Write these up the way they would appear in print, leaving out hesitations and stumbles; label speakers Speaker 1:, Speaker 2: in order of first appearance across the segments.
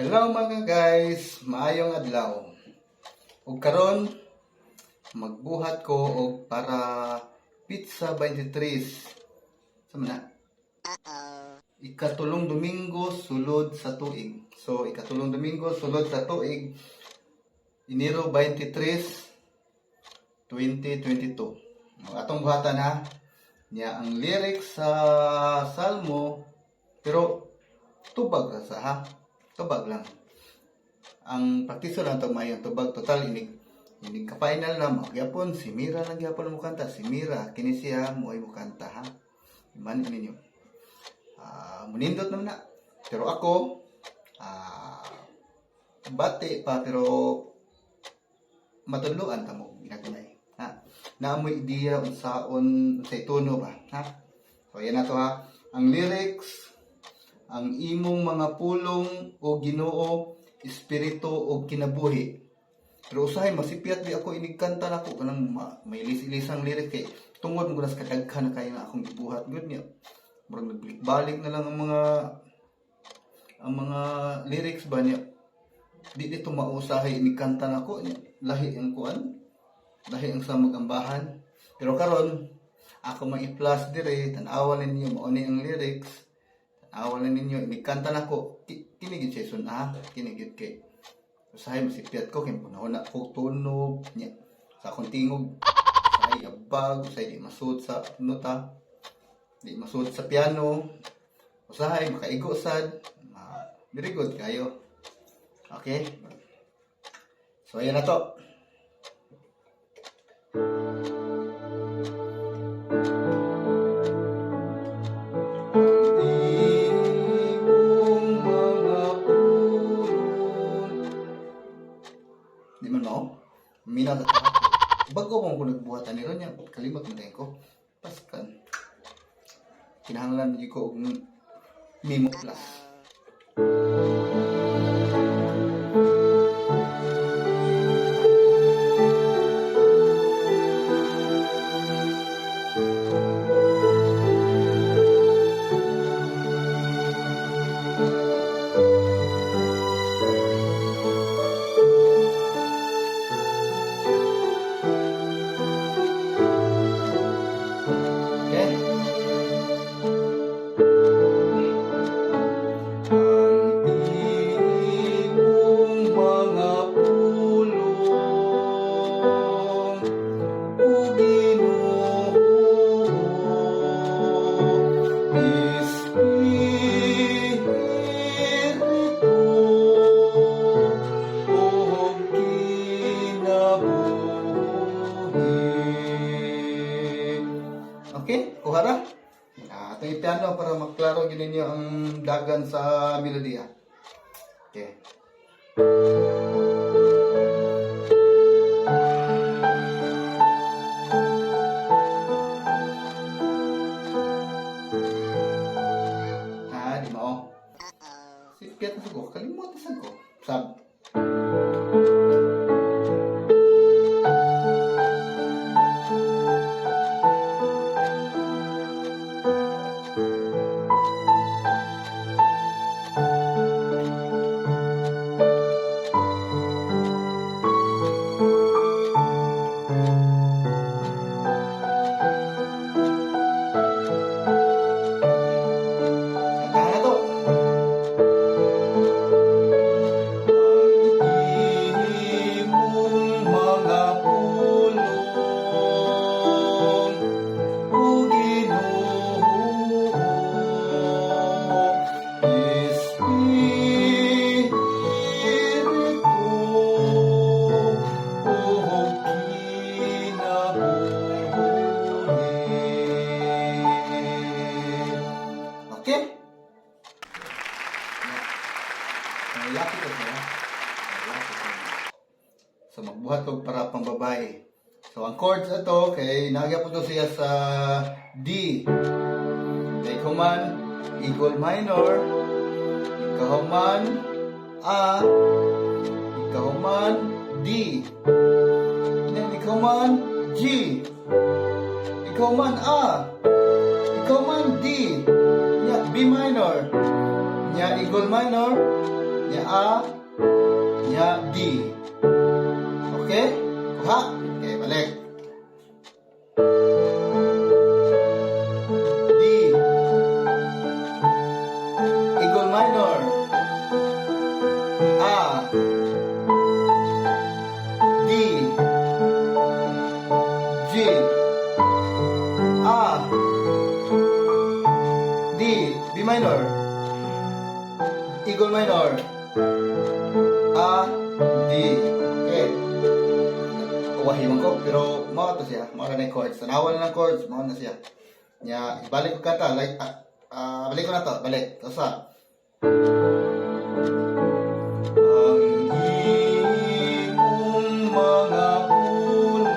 Speaker 1: Hello mga guys, maayong adlaw. Ug karon magbuhat ko og para Petsa 23. Sa man na? Ikatulong Domingo sulod sa tuig. So ikatulong Domingo sulod sa tuig, Enero 23, 2022. Ang atong buhatan ha. Nya ang lyrics sa Salmo, pero tubag ra sa ha. Tubag lang. Ang praktiso lang itong mayong tubag, total inig inig ka final na mo gyapon si Mira lang gyapon mo kanta, si Mira kini siya mo ay mo kanta ha. Iman ninyo. Ah, munindot naman na. Pero ako bati pa, pero matudloan ta mo ginagmay ha. Naamoy ideya unsaon unsay tono ba ha. So ayan na to ha. Ang lyrics: "Ang imong mga pulong, o Ginoo, espiritu o kinabuhi." Pero usahay masipyat di ako inig kanta nako kanang may ilis-ilisang lyric kay tungod mo sa kadaghan na kayo na akong gibuhat gud niya. Murag nagbalik-balik na lang ang mga lyrics ba niya. Di dito mausahay inig kanta nako niya. Lahi ang kuan. Lahi ang sa magambahan. Pero karon ako ma-i-flash dire, tan-awa ninyo, mao ni ang lyrics. Tan-awa na ninyo inig kanta nako. Kini gid siya sun ha. Kini gid kay usahay masipyat ko kay panahon na ko tunog niya sa akong tingog. Usahay yabag, usahay di masud sa nota, di masud sa piano. Usahay makaigo sad. Very good kayo. Okay? So ayan na to. Imong mga pulong. Di man mao? Mina ta. Bago mo ko nagbuhat ani ron niya, kalimot man ko. Paskan. Kinahanglan gyud ko og Mimo Plus. Okay? Ang imong mga pulong, o Ginoo, Espiritu ug kinabuhi. Okay, kuha ra. Ah, ito yung piano para maklaro gyud ninyo ang dagan sa melodiya. Okay. Ah, di mao. Sipyat na ko, kalimot na sad ko. Sab. Kantahan na to. Ang imong mga pulong, o Ginoo, Espiritu ug kinabuhi. Okay? Nalaki ko siya. Nalaki ko. So magbuhat og para pang babae. So ang chords ato kay nagya po to siya sa D. Kay human equal minor, ikahuman A, ikahuman D. Then ikahuman G. Ikahuman A. Ikahuman D. Nya B minor. Nya equal minor. Nya A, nya D. Okay? Kuha? Okay, balik. D. Eagle minor. A. D. G. A. D. B minor. Eagle minor. A. D. Okay. Uwahi man ko, pero mao to siya. Mao na yung chords. Tanawan na ng chords, mao na siya. Nya, ibalik ko kanta, like, balik ko na to, balik. Usa. Ang imong mga pulong,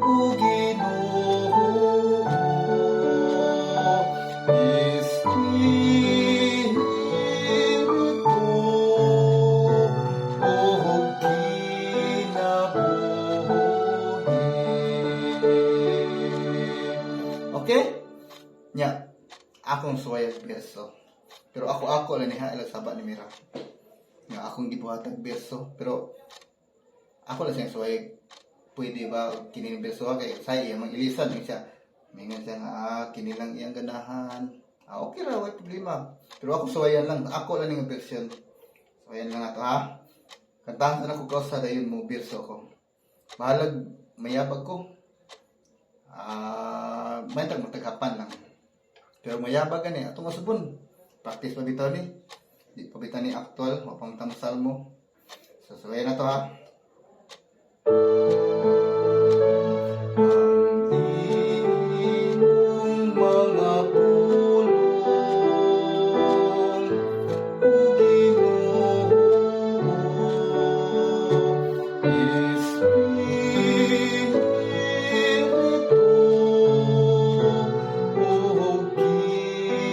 Speaker 1: o Ginoo, Espiritu ug kinabuhi. Okay? Nya, akong suwayag berso. Pero ako lang niya ilag saba ni Mira. Nya akong gibuhatag berso, pero ako lang siyang suwayag. Pwede ba kini berso kay say iya mang ilisan ni siya. Mingon siya nga kini lang iyang ganahan. Ah, okay ra, way problema. Pero ako suwayan lang, ako lang ning version. Suwayan lang ato ha. Kantahan sa nako kausa, dayon mo berso ko. Bahalag mayabag ko. May tag mataghapan lang. Pero mayabag gani atong usbon. Practice pa bitaw ni. Di pa bitaw ni actual, mapamtang salmo. So suwayan na to ha. Ang imong mga pulong, o Ginoo, Espiritu ug kinabuhi.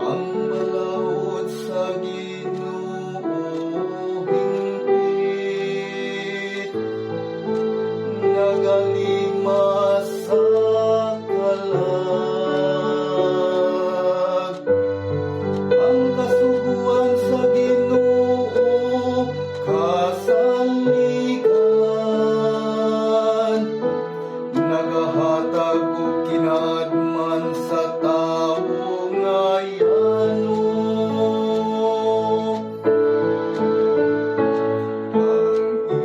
Speaker 1: Ang balaod sa Ginoo hingpit, nagalima sa kalag. Ang kasuguan sa Ginoo kasaligan, nagahatag og kinaadman sa tawo nga yano. Ang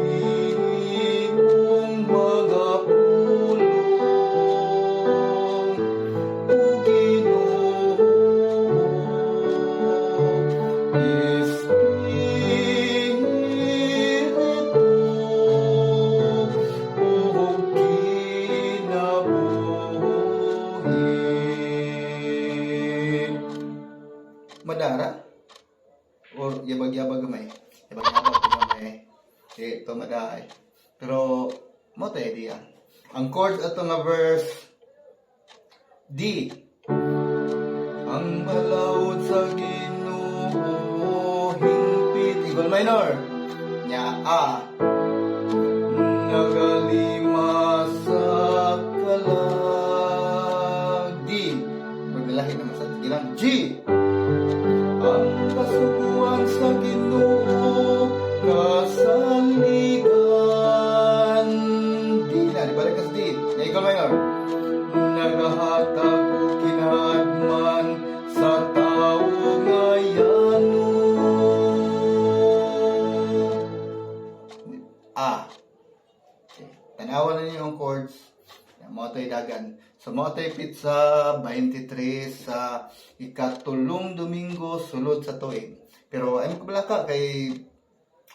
Speaker 1: imong mga pulong, o Ginoo, Espiritu ug kinabuhi. Madara or yabag-yabag gamay. Yabag-yabag ko gamay. Eh, ito madaay. Pero, mo tayo diya. Ang chords ato nga verse, D. Ang balaod sa Ginoo hingpit, Eagle minor. Nya A. Nagalima sa kalag. D. Maglalahi naman sa gilang G. Ang kasuguan sa Ginoo kasaligan. D na, di balik ka sa D. Nya Eagle minor. Nagahatag og kinaadman sa tawo nga yano. A. Okay. Tanawa na ninyo ang chords. Yan, mao to'y dagan. So, mao to'y petsa 23 sa ikatulong Domingo sulod sa tuig. Pero ay makabalaka kay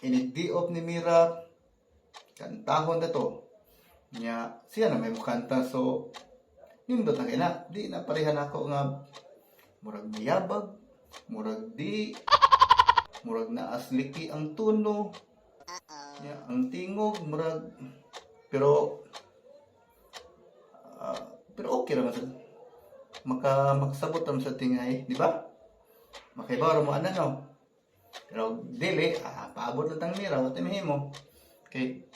Speaker 1: inig day off ni Mira, kantahon na to. Nya, siya na may mukanta, so nindot na kay na. Di na parehan ako nga murag mayabag, murag di, murag naasliki ang tono. Nya, ang tingog murag pero okay ra man sa makasabot ra man sa tingay, di ba? Makaibaw ra mo ana, no. Pero dili, paabot lang tang Mira, wa tay mahimo. Kay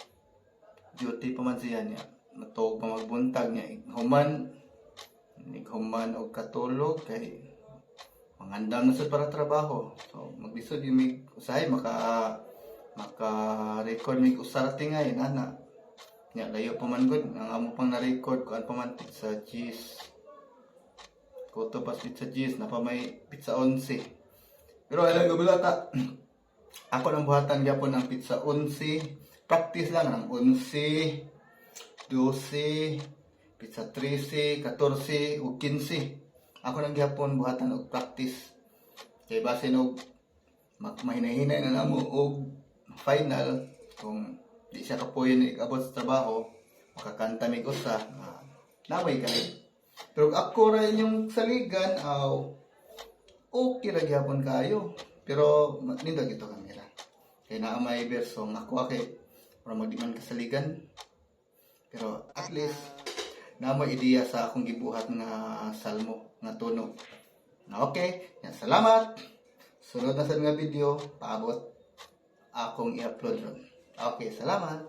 Speaker 1: duty pa man siya niya. Matuog pa magbuntag niya, human human og katulog kay mangandam na sad para trabaho. So maglisod yung mig usahay maka record mig usa ra tingay ana. Nya layo pa man gud ang amo pang na-record, kuan pa man, pizza cheese. Kuto pas pizza cheese na pa may pizza 11. Pero alam ko ta, ako nang buhatan gyapon ang pizza 11. Practice lang ang 11, 12, pizza 13, 14 ug 15. Ako nang gyapon buhatan og practice. Kay basin og mahinahinay na namo og final kung di siya kapuyon abot sa trabaho, makakanta mig usa, naway kay. Pero ako ra inyong saligan, aw, okay ra gyapon kayo. Pero nindot ito kamera. Kay naa may berso nga ako kay para magdi man kasaligan. Pero at least naa mo ideya sa akong gibuhat nga salmo nga tunog. Okay, yan, salamat. Sunod na sa nga video, paabot akong i-upload ron. Okay, salamat.